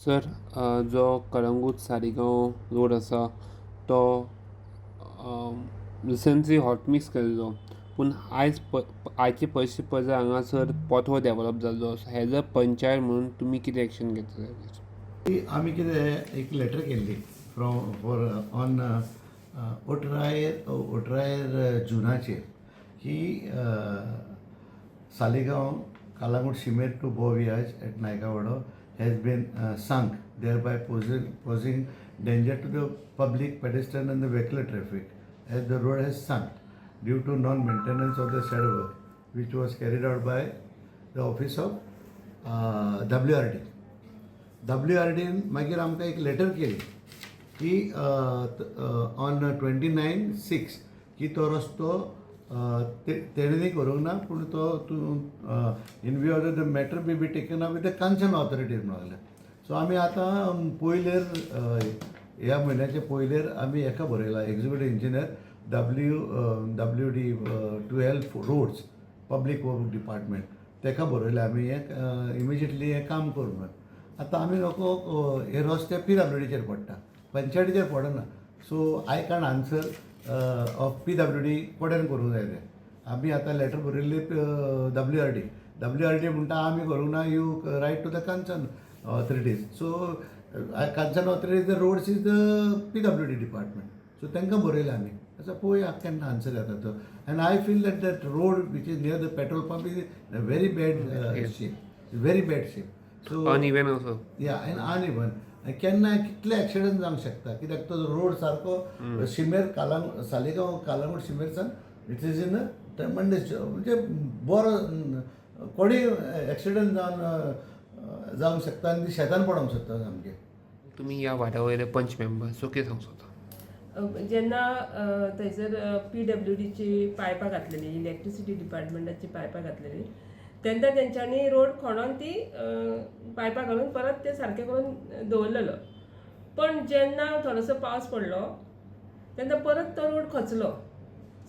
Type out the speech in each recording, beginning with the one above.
Sir, जो Calangute Saligao road आसा तो रिसंटली हॉटमिक्स केल्लो, पूण आयज आयची परिस्थिती पळयत जाल्यार हांगासर पोटहोल डेवलप जाल्लो आसा. एज अ पंचायत म्हणून तुमी कितें एक्शन घेतले? ती आमी कितें एक लेटर केल्ली फ्रॉम फॉर ऑन अठरायर जुनाचेर की Saligao Calangute शिमेर to Bom Viage at Naikawado has been sunk, thereby posing danger to the public, pedestrian and the vehicular traffic, as the road has sunk due to non-maintenance of the said work, which was carried out by the office of WRD. WRDन मागीर आमकां एक letter केली की on 29/6 की तो रस्तो तेणें करूंक ना, पूण तो तूं in view of the matter be be taken up with the concern authorities म्हणून लागले. सो आमी आतां पयलेर, ह्या म्हयन्याचे पयलेर आमी हेका बरयला, executive engineer, WWD 12 roads, public work department, तेका बरयलें आमी हें इमिजिएटली हें काम कर म्हणून. आतां आमी नको, हे रस्ते पीडब्ल्यूडीचेर पडटा, पंचायतीचेर पडना. So I can't answer of PWD कोडेन करूंक जाय तें. आमी आतां लेटर बरयल्ली W R D. W R D म्हणटा आमी करूंक ना, you write to the concern authorities. So concern authorities, the roads is the PWD department. So तांकां बरयलें आमी. आतां पळोवया केन्ना आन्सर येता तो. And I feel that that road which is near the petrol pump is very bad shape, very bad shape. So uneven also. या, आनी अनइवन. केन्ना कितले एक्सिडंट जावंक शकता, कित्याक तो रोड सारको शिमेर कालांग सालिगांव कालांगूट शिमेर सावन it is in tremendous, म्हणजे बरो कोणूय एक्सिडंट जावन जावंक शकता आनी ती शेतान पडोंक शकता सामकें. तुमी ह्या वाड्या वयले पंच मेंबर, सो कितें सांगूंक सोदता? जेन्ना थंयसर पीडब्ल्यूडीची पायपां घातलेली, इलेक्ट्रिसिटी डिपार्टमेंटाची पायपां घातलेली, तेन्ना तेंच्यांनी रोड खणोन ती पायपां घालून परत ते सारके करून दवरलेलो. पण जेन्ना थोडोसो पावस पडलो तेन्ना परत तो रोड खचलो.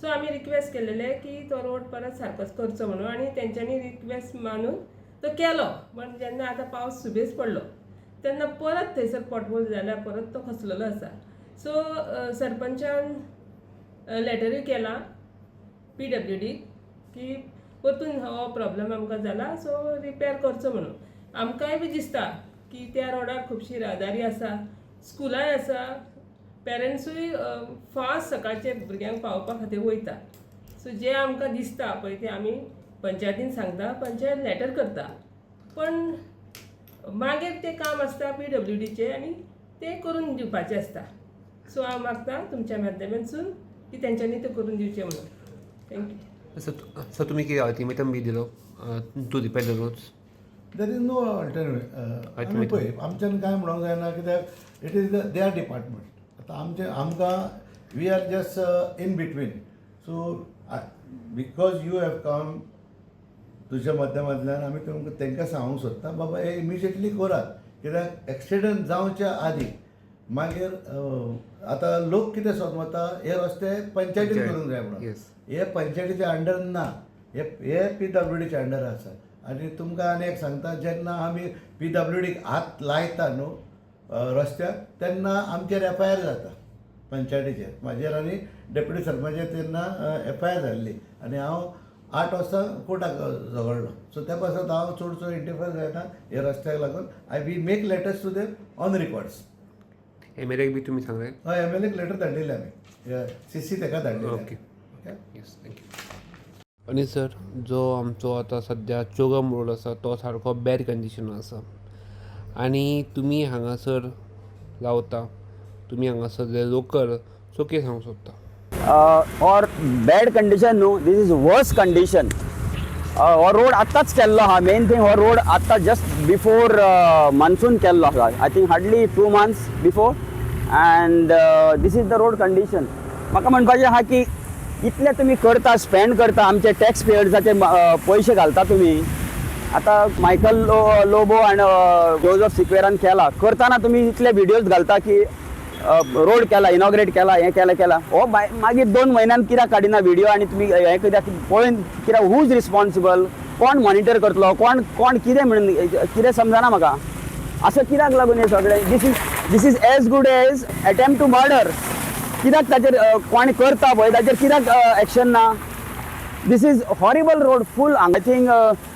सो आमी रिक्वेस्ट केलेले की तो रोड परत सारकोच करचो म्हणून आनी तेंच्यांनी रिक्वेस्ट मानून तो केलो. पण जेन्ना आतां पावस सुबेज पडलो तेन्ना परत थंयसर पोटहोल जाल्यार परत तो खचलेलो आसा. सो सरपंचान लेटरूय केला पीडब्ल्यूडी की परतून हो प्रॉब्लम आमकां जाला, सो रिपेर करचो म्हणून. आमकांय बी दिसता की त्या रोडार खुबशी येरादारी आसा, स्कुलांय आसा, पेरंट्सूय फास्ट सकाळचे भुरग्यांक पावोवपा खातीर वयता. सो जें आमकां दिसता पळय तें आमी पंचायतीन सांगता, पंचायत लेटर करता, पण मागीर तें काम आसता पीडब्ल्यूडीचें आनी तें करून दिवपाचें आसता. सो हांव मागता तुमच्या माध्यमांतसून की तेंच्यांनी तें करून दिवचें म्हणून. Thank you. Sir, sir, तुमी कितें अल्टिमेटम बी दिलो to repair the roads? There is no alternative. आमी पळय, आमच्यान कांय म्हणूंक जायना, कित्याक it is the their department. आतां आमचें आमकां we are just in between. So because you have come, तुज्या माध्यमांतल्यान आमी तुमकां तांकां सांगूंक सोदता, बाबा हे इमिजिएटली करात, कित्याक एक्सिडंट जावच्या आदीं. मागीर आतां लोक कितें समजता, हे रस्ते पंचायतीन करूंक जाय म्हणून. हे पंचायतीच्या अंडर ना, हे हे पीडब्ल्यूडीच्या अंडर आसा. आनी तुमकां आनी एक सांगता, जेन्ना आमी पीडब्ल्यूडीक हात लायता न्हू रस्त्याक, तेन्ना आमचेर एफआयआर जाता पंचायतीचेर. म्हाजेर आनी डेप्युटी सरपंचाचेर तेन्ना एफआयआर जाल्ली आनी हांव 8 वर्सां कोर्टाक झगडलो. सो त्या पासत हांव चडसो इंटरफेर जायना हे रस्त्याक लागून. I we make letters to them on records. एमएलएक बी तुमी सांगलें? हय, एमएलएक लेटर धाडलेले आमी, सीसी ताका धाडलेले. Okay. Okay. Yes, thank you. आनी सर, जो आमचो आतां सद्या चोगम रोड आसा तो सारको बॅड कंडिशनान आसा आनी तुमी हांगासर रावता, तुमी हांगासर लोकल, सो कितें सांगूंक सोदता? ऑर बॅड कंडिशन न्हू, this is worse condition. हो रोड आत्ताच केल्लो आहा. मेन थिंग, हो रोड आत्तां जस्ट बिफोर मान्सून केल्लो आसा, I think hardly 2 months before, and this is the road condition. म्हाका म्हणपाचें आहा की इतले तुमी करता, स्पेंड करता, आमचे टॅक्स पेयर्साचे पयशे घालता तुमी. आतां मायकल लोबो आनी जोजफ सिक्वेरान केला. करतना तुमी इतले व्हिडियोज घालता की रोड केला, इनॉग्रेट केला, हें केलां केलां. हो मागीर 2 म्हयन्यान कित्याक काडिना व्हिडियो? आनी तुमी हें कित्याक पळोवन कित्याक? Who is responsible? कोण मॉनिटर करतलो? कोण कोण कितें म्हणून कितें समजना म्हाका. असं कित्याक लागून हें सगळें? This is as good as attempt to murder. कित्याक ताचेर कोण करता पळय ताचेर कित्याक एक्शन ना? This is horrible road, full. I think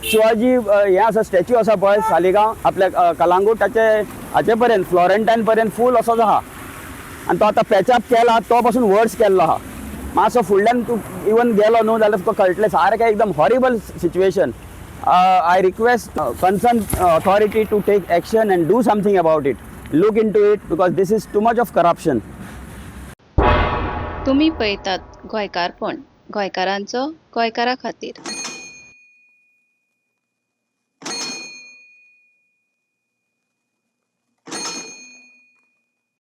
Shivaji हें आसा, स्टॅच्यू आसा पळय सालिगांव आपल्या कलांगूट ताचे हाचे पर्यंत, फ्लॉरेंटायन पर्यंत फूल असोच आहा आनी तो आतां पॅचअप केला तो पासून वर्स केल्लो आहा. मातसो फुडल्यान तूं इवन गेलो न्हू जाल्यार तुका कळटलें सारकें एकदम horrible situation. I request concern authority to take action and do something about it, look into it, because this is too much of corruption. तुमी पळयतात गोंयकारपण, गोंयकारांचो गोंयकारा खातीर.